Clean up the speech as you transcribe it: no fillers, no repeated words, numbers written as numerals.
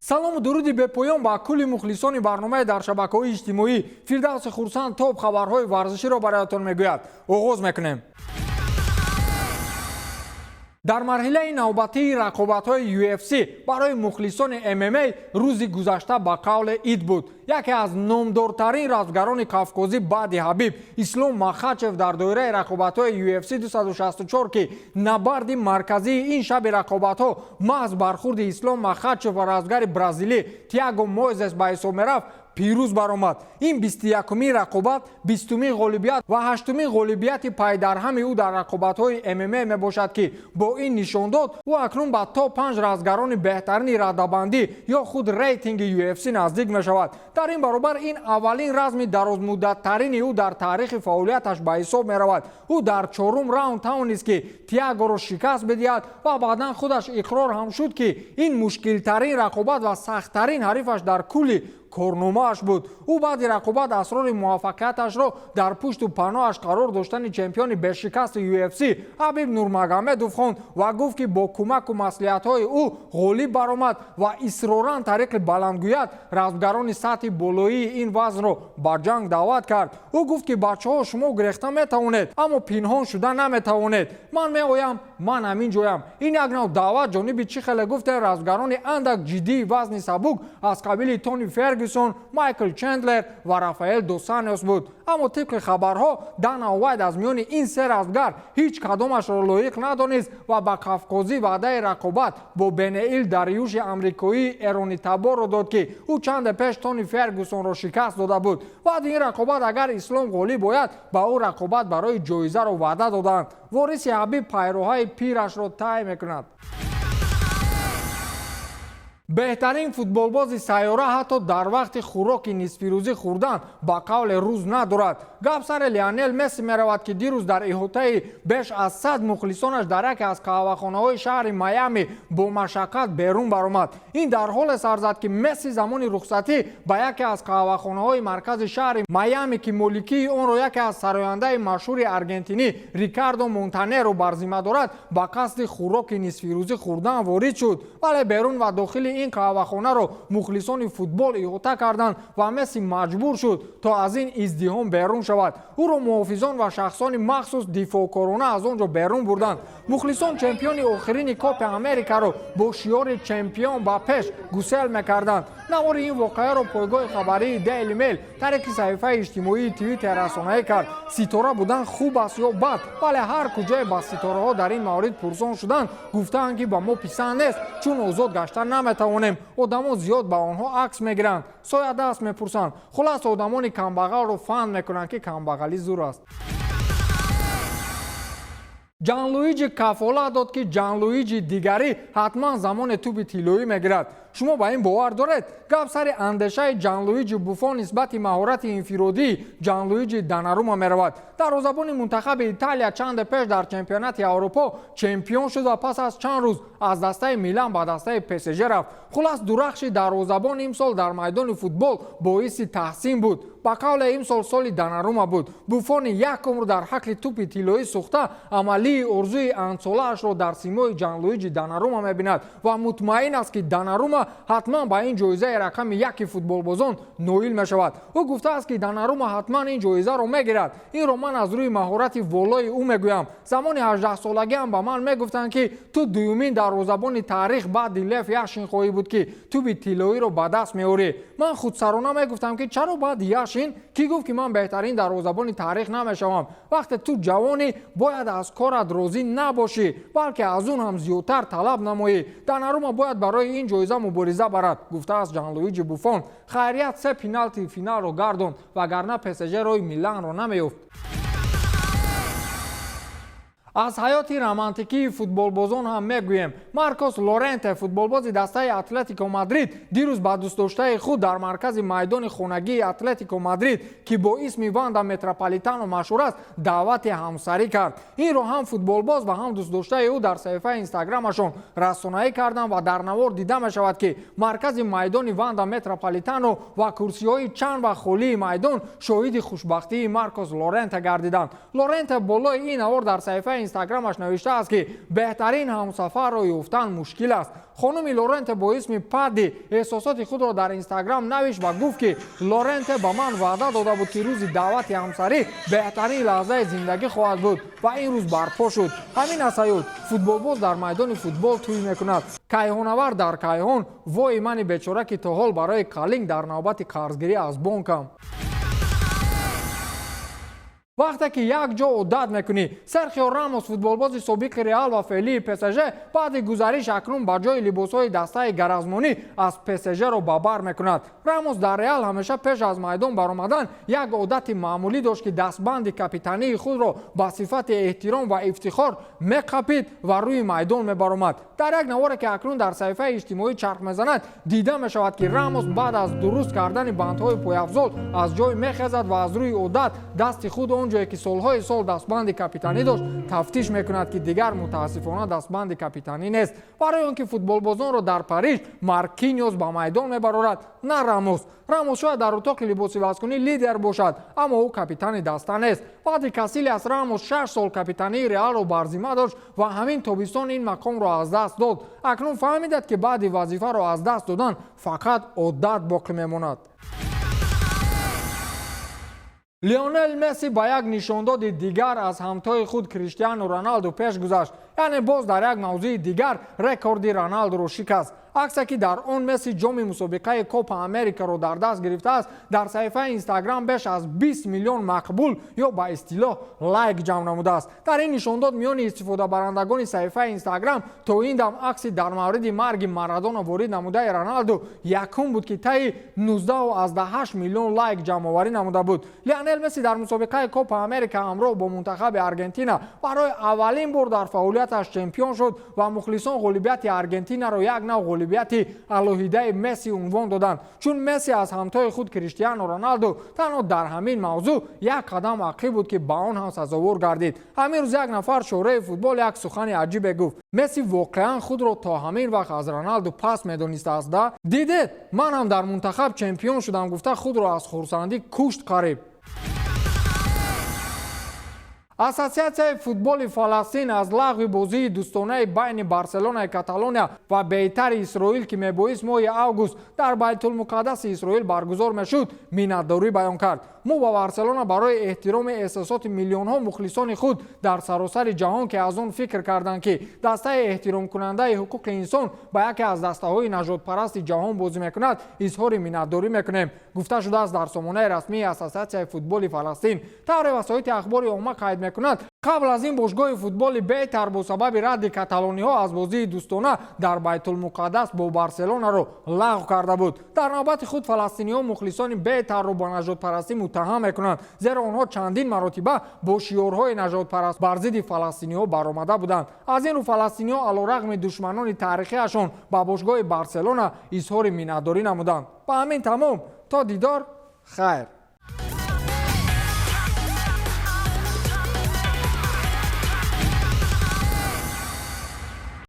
Салому дуруди бепоён ба кулли мухлисони барномаи дар шабакаҳои иҷтимоӣ. Фирдавси Хурсанд топ хабарҳои варзиширо бароятон мегӯяд. Оғоз мекунем. Дар марҳилаи навбатии рақобатҳои UFC барои мухлисони ММА рӯзи гузашта ба қавле ид буд. Яке аз номдортарин размгарони қавқозӣ баъди Ҳабиб, Ислом Махачев, дар доираи рақобатҳои UFC 264, ки набарди марказии ин шаби рақобатҳо маҳз бархурди Ислом Махачев ва размгари бразилӣ Тиаго Мойзес ба ҳисоб мерафт, пирӯз баромад. Ин 21-умин рақобат, 20-умин ғолибият ва ҳаштумин ғолибияти пайдарҳами ӯ дар рақобатҳои ММА мебошад, ки бо ин нишондод ӯ акнун ба топ панҷ размгарони беҳтарини радабандӣ ё худ рейтинги UFC наздик мешавад. Дар ин баробар ин аввалин разми дарозмуддаттарини ӯ дар таърихи фаъолияташ ба ҳисоб меравад. Ӯ дар чорум раунд тавонист, ки Тиагоро шикаст бидиҳад ва баъдан худаш иқрор ҳам шуд, ки ин мушкилтарин рақобат ва сахттарин ҳарифаш дар кулли корномааш буд. Ӯ баъди рақобат асрори муваффақияташро дар пушту паноҳаш қарор доштани чемпиони бешикасти UFC Ҳабиб Нурмагомедов хонд ва гуфт, ки бо кӯмаку маслиҳатҳои ӯ ғолиб баромад ва исроран тариқи баландгӯяк размгарони сатҳи болоии ин вазнро ба ҷанг даъват кард. Ӯ гуфт, ки бачаҳо, шумо гурехта метавонед, аммо пинҳон шуда наметавонед. Ман меоям, ман ҳамин ҷоям. Ин як нав даъват ҷониби, чӣ хеле гуфте, размгарони андак ҷиддии вазни сабук аз қабили Тони Фергюсон, Майкл Чендлер ва Рафаэл дос Анёс буд. Аммо тибқи хабарҳо, Дана Уайт аз миёни ин се размгар ҳеҷ кадомашро лоиқ надонист ва ба қавқозӣ ваъдаи рақобат бо Бенеил Дариюши амрикоии эронитаборро дод, ки ӯ чанде пеш Тони Фергюсонро шикаст дода буд. Баъди ин рақобат, агар Ислом ғолиб ояд, ба ӯ рақобат барои ҷоизаро ваъда доданд. Вориси Ҳабиб пайроҳаи пирашро тай мекунад. Беҳтарин футболбози сайёра ҳатто дар вақти хӯроки нисфирӯзӣ хӯрдан ба қавле рӯз надорад. Гап сари Лионел Месси меравад, ки дирӯз дар иҳотаи беш аз 100 мухлисонаш дар яке аз қаҳвахонаҳои шаҳри Майами бо машаққат берун баромад. Ин дар ҳоле сар зад, ки Месси замони рухсатӣ ба яке аз қаҳвахонаҳои маркази шаҳри Майами, ки моликии онро яке аз сарояндаи машҳури аргентинӣ Рикардо Монтанеро бар зимма дорад, ба қасди хӯроки нисфирӯзӣ хӯрдан ворид шуд. Вале берун ва дохили ин қаҳвахонаро мухлисони футбол иҳота карданд ва Месси маҷбур шуд, то аз ин издиҳом берун шавад. Ӯро муҳофизон ва шахсони махсус дифоъкорона аз он ҷо берун бурданд. Мухлисон чемпиони охирини Копи Америкаро бо шиёри «Чемпион ба пеш» гусел мекарданд. Навори ин воқеаро пойгоҳи хабарии Daily Mail тариқи саҳифаи иҷтимоии Твиттер расонаӣ кард. Ситора будан хуб аст ё бад, вале ҳар куҷое ба ситораҳо дар ин маврид пурсон шуданд, гуфтаанд, ки ба мо писанд нест, чун озод гашта наметавонем, одамо зиёд ба онҳо акс мегиранд, соядаст мепурсанд. Хулас, одамони камбағалро фанд мекунанд, ки камбағалӣ зур аст. Ҷанлуиҷи кафолат дод, ки Ҷанлуиҷи дигарӣ ҳатман замоне тӯби тиллоӣ мегирад. Шумо ба ин бовар доред? Гап сари андешаи Ҷанлуиҷи Буфон нисбати маҳорати инфиродии Ҷанлуиҷи Донарума меравад. Дарвозабони мунтахаби Италия чанде пеш дар чемпионати Аврупо чемпион шуд ва пас аз чанд рӯз аз дастаи Милан ба дастаи ПСЖ рафт. Хулас, дурахши дарвозабон имсол дар майдони футбол боиси таҳсин буд. Ба қавле, имсол соли Донарума буд. Буфони як умр дар ҳақли тӯпи тиллоӣ сӯхта, амалии орзуи андсолаашро дар симои Ҷанлуиҷи Донарума мебинад ва мутмаин аст, ки Донарума ҳатман ба ин ҷоизаи рақами яки футболбозон ноил мешавад. Ӯ гуфтааст, ки Донарума ҳатман ин ҷоизаро мегирад. Инро ман аз рӯи маҳорати волои ӯ мегӯям. Замони 18-солагиам ба ман мегуфтанд, ки ту дуюмин дарвозабони таърих баъди Лев Яшин хоҳӣ буд, ки тӯби тиллоиро ба даст меорӣ. Ман худсарона мегуфтам, ки чаро баъди Яшин? Кӣ гуфт, ки ман беҳтарин дарвозабони таърих намешавам? Вақте ту ҷавонӣ, бояд аз корат розӣ набошӣ, балки аз он ҳам зиёдтар талаб намоӣ. Донарума бояд барои ин ҷоиза мубориза барад, гуфтааст Ҷанлуиҷи Буфон. Хайрият, се пеналти финалро гардонд, вагарна ПСЖ роҳи Миланро намеёфт. Аз ҳаёти романтикии футболбозон ҳам мегӯем. Маркос Лоренте, футболбози дастаи Атлетико Мадрид, дирӯз ба дӯстдоштаи худ дар маркази майдони хонагии Атлетико Мадрид, ки бо исми Ванда Метрополитано машҳур аст, даъвати ҳамсарӣ кард. Инро ҳам футболбоз ва ҳам дӯстдоштаи ӯ дар саҳифаи Инстаграмашон расонаӣ карданд ва дар навор дида мешавад, ки маркази майдони Ванда Метрополитано ва курсиҳои чанд ва холии майдон шоҳиди хушбахтии Маркос Лоренте гардиданд. Лоренте болои ин навор дар саҳифаи Инстаграмаш навиштааст, ки беҳтарин ҳамсафарро ёфтан мушкил аст. Хонуми Лоренте бо исми Падди эҳсосоти худро дар Инстаграм навишт ва гуфт, ки Лоренте ба ман ваъда дода буд, ки рӯзи даъвати ҳамсарӣ беҳтарин лаҳзаи зиндагӣ хоҳад буд ва ин рӯз барпо шуд. Ҳамин аст ҳаёт. Футболбоз дар майдони футбол тӯй мекунад, кайҳонавар дар кайҳон. Вои мани бечора, ки то ҳол барои калинг дар навбати қарзгирӣ аз бонкам. Вақте ки як ҷо одат мекунӣ. Серхио Рамос, футболбози собиқи Реал ва феълии ПСЖ, баъди гузариш акнун ба ҷои либосҳои дастаи гаразмонӣ аз ПСЖро ба бар мекунад. Рамос дар Реал ҳамеша пеш аз майдон баромадан як одати маъмулӣ дошт, ки дастбанди капитании худро ба сифати эҳтиром ва ифтихор меқапид ва рӯи майдон мебаромад. Дар як наворе, ки акнун дар саҳифаи иҷтимоӣ чарх мезанад, дида мешавад, ки Рамос баъд аз дуруст кардани бандҳои пойафзол аз ҷой мехезад ва аз рӯи одат дасти худ он ҷое, ки солҳои сол дастбанди капитанӣ дошт, тафтиш мекунад, ки дигар мутаассифона дастбанди капитанӣ нест, барои он ки футболбозонро дар Париж Маркиниос ба майдон мебарорад, на Рамос. Рамос шояд дар утоқи либосивазкунӣ лидер бошад, аммо ӯ капитани даста нест. Баъди Касилиас Рамос 6 сол капитании Реалро бар зимма дошт ва ҳамин тобистон ин мақомро аз даст дод. Акнун фаҳмидад, ки баъди вазифаро аз даст додан фақат одат боқӣ мемонад. Лионел Месси ба як нишондоди дигар аз ҳамтои худ Криштиану Роналду пеш гузашт, яъне боз дар як мавзӯи дигар рекорди Роналдуро шикаст. Аксе, ки дар он Месси ҷоми мусобиқаи Копа Америкаро дар даст гирифтааст, дар саҳифаи Инстаграм беш аз 20 миллион мақбул ё ба истилоҳ лайк ҷамъ намудааст. Дар ин нишондод миёни истифодабарандагони саҳифаи Инстаграм то ин дам акси дар мавриди марги Марадона ворид намудаи Роналду якум буд, ки таи 19,8 миллион лайк ҷамъоварӣ намуда буд. Лионел Месси дар мусобиқаи Копа Америка ҳамроҳ бо мунтахаби Аргентина барои аввалин бор дар фаъолияташ чемпион шуд ва мухлисон ғолибияти Аргентинаро як нав ғолибияти алоҳидаи Месси унвон доданд, чун Месси аз ҳамтои худ Криштиану Роналду танҳо дар ҳамин мавзӯъ як қадам ақиб буд, ки ба он ҳам сазовор гардид. Ҳамин рӯз як нафар шораи футбол як сухани аҷибе гуфт: «Месси воқеан худро то ҳамин вақт аз Роналду паст медонистааст да? Дидед, ман ҳам дар мунтахаб чемпион шудам», гуфта, худро аз хурсандӣ кушт қариб. Ассотсиатсияи футболи Фаластин аз лағви бозии дӯстонаи байни Барселонаи Каталония ва Бейтари Исроил, ки мебоист моҳи август дар Байтулмуқаддаси Исроил баргузор мешуд, миннатдорӣ баён кард. «Мо ба Барселона барои эҳтироми эҳсосоти миллионҳо мухлисони худ дар саросари ҷаҳон, ки аз он фикр карданд, ки дастаи эҳтиромкунандаи ҳуқуқи инсон ба яке аз дастаҳои нажодпарасти ҷаҳон бозӣ мекунад, изҳори миннатдорӣ мекунем», гуфта шудааст дар сомонаи расмии Ассотсиатсияи футболи Фаластин. Тавре васоити ахбори омма қайд мекунад, қабл аз ин бошгоҳи футболи Бейтар бо сабаби радди каталониҳо аз бозии дӯстона дар Байтулмуқаддас бо Барселонаро лағв карда буд. Дар навбати худ фаластиниҳо мухлисони Бейтарро ба нажодпарастӣ муттаҳам мекунанд, зеро онҳо чандин маротиба бо шиорҳои нажодпараст бар зидди фаластиниҳо баромада буданд. Аз ин рӯ фаластиниҳо алорағми душманони таърихиашон ба бошгоҳи Барселона изҳори миннатдорӣ намуданд. Ба ҳамин тамом. То дидор, хайр.